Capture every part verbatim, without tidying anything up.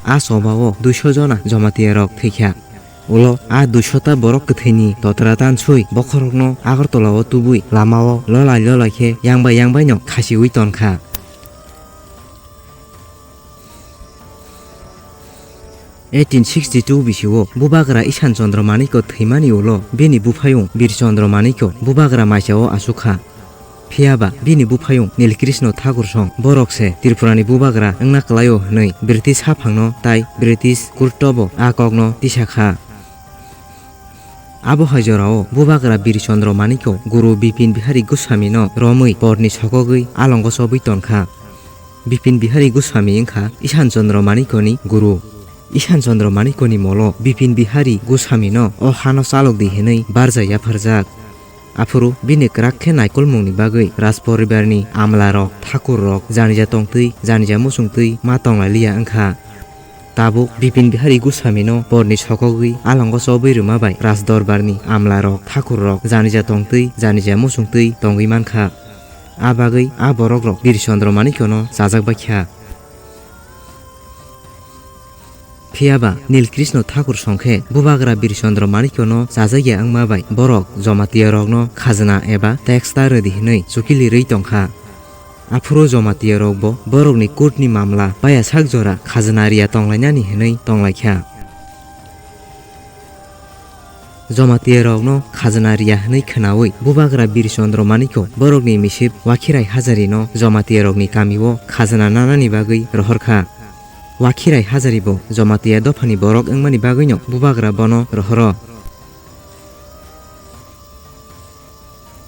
A choba o duiso jona Jamatia rok thwikha. Ulo a duiso ta borok kwthwini totra tansui bokhorokno Agartala o tubui lama o lolai lolai khe yang bai yang bai no khasiui tonkha. Eighteen sixty two bisio Bubagra Ishan Chandra Manikya thwimani ulo bini buphayung Bir Chandra Manikya Bubagra maisao achukha. Phiyaba bini buphayung Nilkrishna Thakur song borok se Tripurani Bubagra wngna kwlaio hwnwi British haphangno tai British court o bo a kokno tisakha. Abo hai jorao Bubagra Bir Chandra Manikya Guru Bipin Bihari Goswami no romwi porni sokogwi alongo chobwi tonkha. Bipin Bihari Goswami wngkha Ishan Chandra Manikyani guru. Ishan Chandra Manikyani molo Bipin Bihari Goswamino o hano chalok di hwnwi barja yapharjak. Aphuru bini kwrak khe naikolmungni bagwi Rajporibarni amlarok, thakurrok janija tongtwi, janija muchungtwi ma tonglai liya wngkha. Tabuk Bipin Bihari Goswamino porni sokogwi alongo chobwi rwma bai Rajdorbarni amlarok, thakurrok janija tongtwi, janija muchungtwi tongwi mankha. A bagwi a borokrok Bir Chandra Manikyano chajak baikha. Phiyaba Nilkrishna Thakur songkhe Bubagra Bir Chandra Manikyano chajakya wngma bai borok Jamatia rokno khajna eba tax ta rwdi hwnwi chukili rwi tongkha. Aphuru Jamatia rokbo borokni court ni mamla paya sak jora khajna riya tonglainani hwnwi tonglaikha. Jamatia rokno khajna riya hwnwi khwnaui Bubagra Bir Chandra Manikya borokni misip Wakhirai Hajari no Jamatia rokni kamio khajna nanani bagwi rohorkha. Wakhirai Hajari bo Jamatia dophani borok wngmani bagwino Bubagra bono rohoro.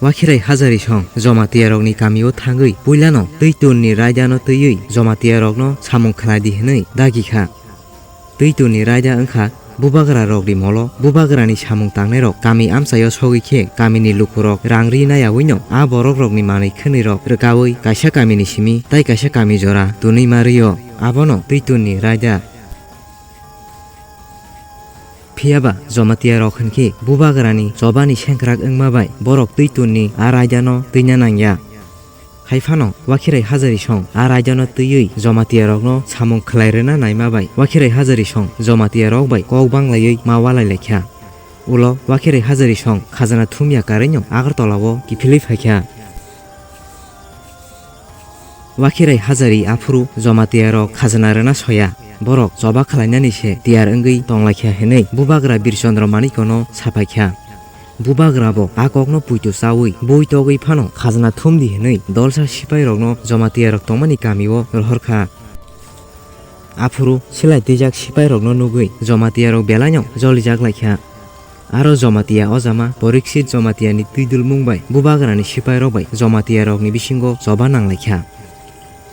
Wakhirai Hajari song Jamatia rokni kamio thangwi puilano twi tunni raida no twiwi Jamatia rokno samung khlai di hwnwi dagi kha. Twi tunni raida wngkha Bubagra rokni molo. Bubagrani samung tangnairok kami amchaio sogwi khe kamini lukurok rang ri nayawino a borokrokni manwi khwnwirok rwkaui kaisa kamini simi tai kaisa kami jora tunwi ma rwio. Abono twi tunni raida. Phiyaba Jamatia rok hwnkhe Bubagrani chobani sengkrak wngma bai borok twi tunni a raidano twina nangya. Hai phano Wakhirai Hajari song a raidano twiwi Jamatia rokno samung khlai rwna naima bai Wakhirai Hajari song Jamatia rok bai kok banglaiwi ma walai laikha. Ulo Wakhirai Hajari song khajana thumya karwino Agartala o kiphilwi phaikha. Wakhirai Hajari aphuru Jamatia rok khajana rwna soya, borok choba khlainani se tiyar wngwi tonglaikha hwnwi Bubagra Bir Chandra Manikyano sapaikha. Bubagra bo a kokno puitu chaui bui togwi phano khajana thumdi hwnwi dolsa sipairokno Jamatia rok tongmani kamio rohorkha. Aphuru silai twijak sipairokno nugwi Jamatia rok belaino jolijak laikha. Aro Jamatia ojama Poriksit Jamatiani twi dulmung bai Bubagrani sipairok bai Jamatia rokni bisingo choba nanglaikha.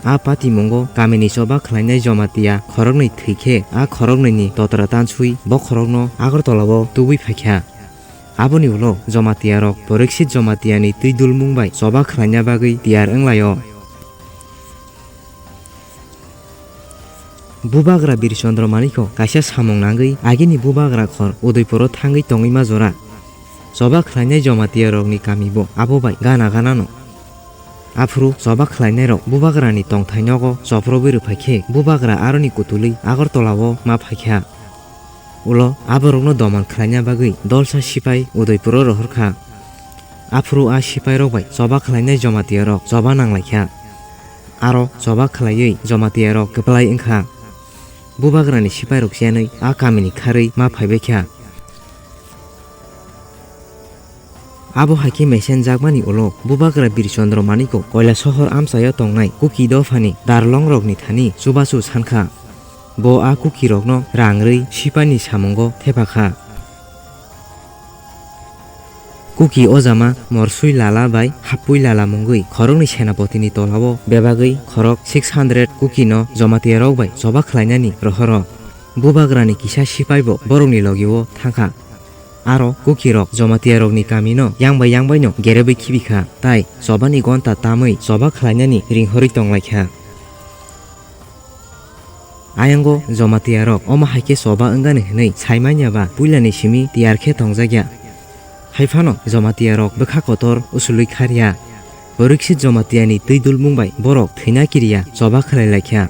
A patimungo kamini choba khlainai Jamatia khoroknwi thwikhe a khoroknwini totra tansui bokhorokno Agartala o tubui phaikha. Aboni ulo Jamatia rok Poriksit Jamatiani twi dulmung bai choba khlaina bagwi tiyar wnglaio. Bubagra Bir Chandra Manikya kaisa samung nangwi agini Bubagra khor Udaipuro thangwi tongwi ma jora. Choba khlainai Jamatia rokni kami bo abo bai gana gana no. Aphuru choba khlainai rok Bubagrani tongthai nogo choprobwi rwphai khe Bubagra aroni kutulwi Agartala o ma phaikha. Ulo aborokno doman khlaina bagwi dolsa sipai Udaipuro rohorkha. Aphuru a sipairok bai choba khlainai Jamatia rok choba nanglaikha. Aro choba khlaiwi Jamatia rok kwplai wngkha. Bubagrani sipairok chenwi a kamini kharwi ma phaibaikha. Abo hai khe mesenjakmani ulo Bubagra Bir Chandra Manikya Koilasohor amchaio tongnai Kuki dophani darlongrokni thani chubachu sankha. Bo a Kukirokno rang rwi sipaini samungo thepakha. Kuki ojama Morsui Lala bai Hapui Lala mungwi khoroknwi senapotini tolao bebagwi khorok six hundred Kukino Jamatia rok bai choba khlainani rohoro. Bubagrani kisa sipai bo borokni logio thangkha. Aro Kukirok Jamatia rokni kamino yang bai yang baino gerebwi khibikha, tai chobani gonta tamwi choba khlainani ringhorwi tonglaikha. Ayango Jamatia rok omo hai khe choba wngani hwnwi saimanya ba puilani simi tiyar khe tongjakya. Hai phano Jamatia rok bwkha kotor usulwi kharya. Poriksit Jamatiani twi dulmung bai borok thwina kiriya choba khlai laikha.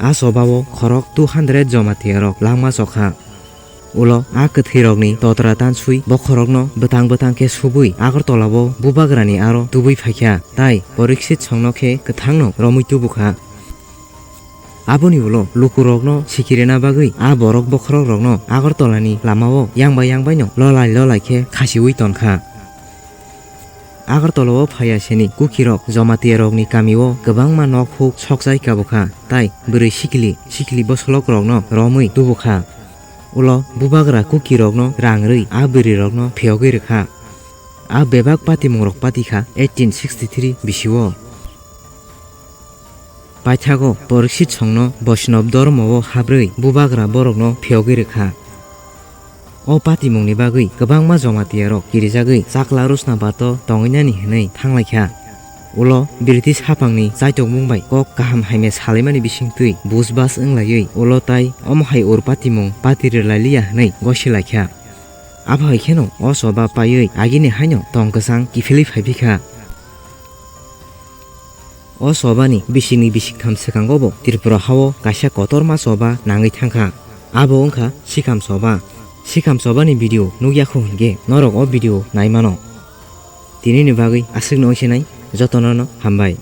A chobao khorok two hundred Jamatia rok langma chokha. Ulo a kwthwi rokni totra tanswi bokhorokno bwtang bwtang khe subui Agartala o bubagrani aro tubui phaikha, tai Poriksit songno khe kwthangno romwi tubukha. Aboni ulo lukurokno sikirina bagwi a borok bokhorok rokno Agartala ni lamao yangbai yangbaino lolai lolai khe khasiui tonkha. Agartala o phaiya sini Kukirok Jamatia rokni kamio kwbangma nok huk sokchai kabukha, tai bwrwi sikili sikili bosolok rokno romwi tubukha. Ulo bubagra Kukirokno rang rwi a bwrwi rokno phiyogwi rwkha. A bebak patimung rok patikha eighteen sixty three bisio. Paithago Poriksit songno Boishnab dhormo o habrwi bubagra borokno phiyogwi rwkha. O patimungni bagwi kwbangma Jamatia rok kirijagwi chakla Rusna bato tongwinani hwnwi thanglaikha. Ulo British haphangni chaitokmung bai kok kaham hamya salaimani bisingtwi buj bas wnglaiwi ulo tai omo hai ur patimung pati rwlailiya hwnwi gosilaikha. Abo hai kheno o choba paiwi agini haino tong kwchang kiphilwi phaipikha. O chobani bisingni bisingtham swkango bo Tripura hao kaisa kotorma choba nangwi thangkha. Abo wngkha Sikham choba. Sikham chobani video nukya kho hinkhe norok o video naimano. Tinini bagwi aswkno wngsinai, jotono no hambai.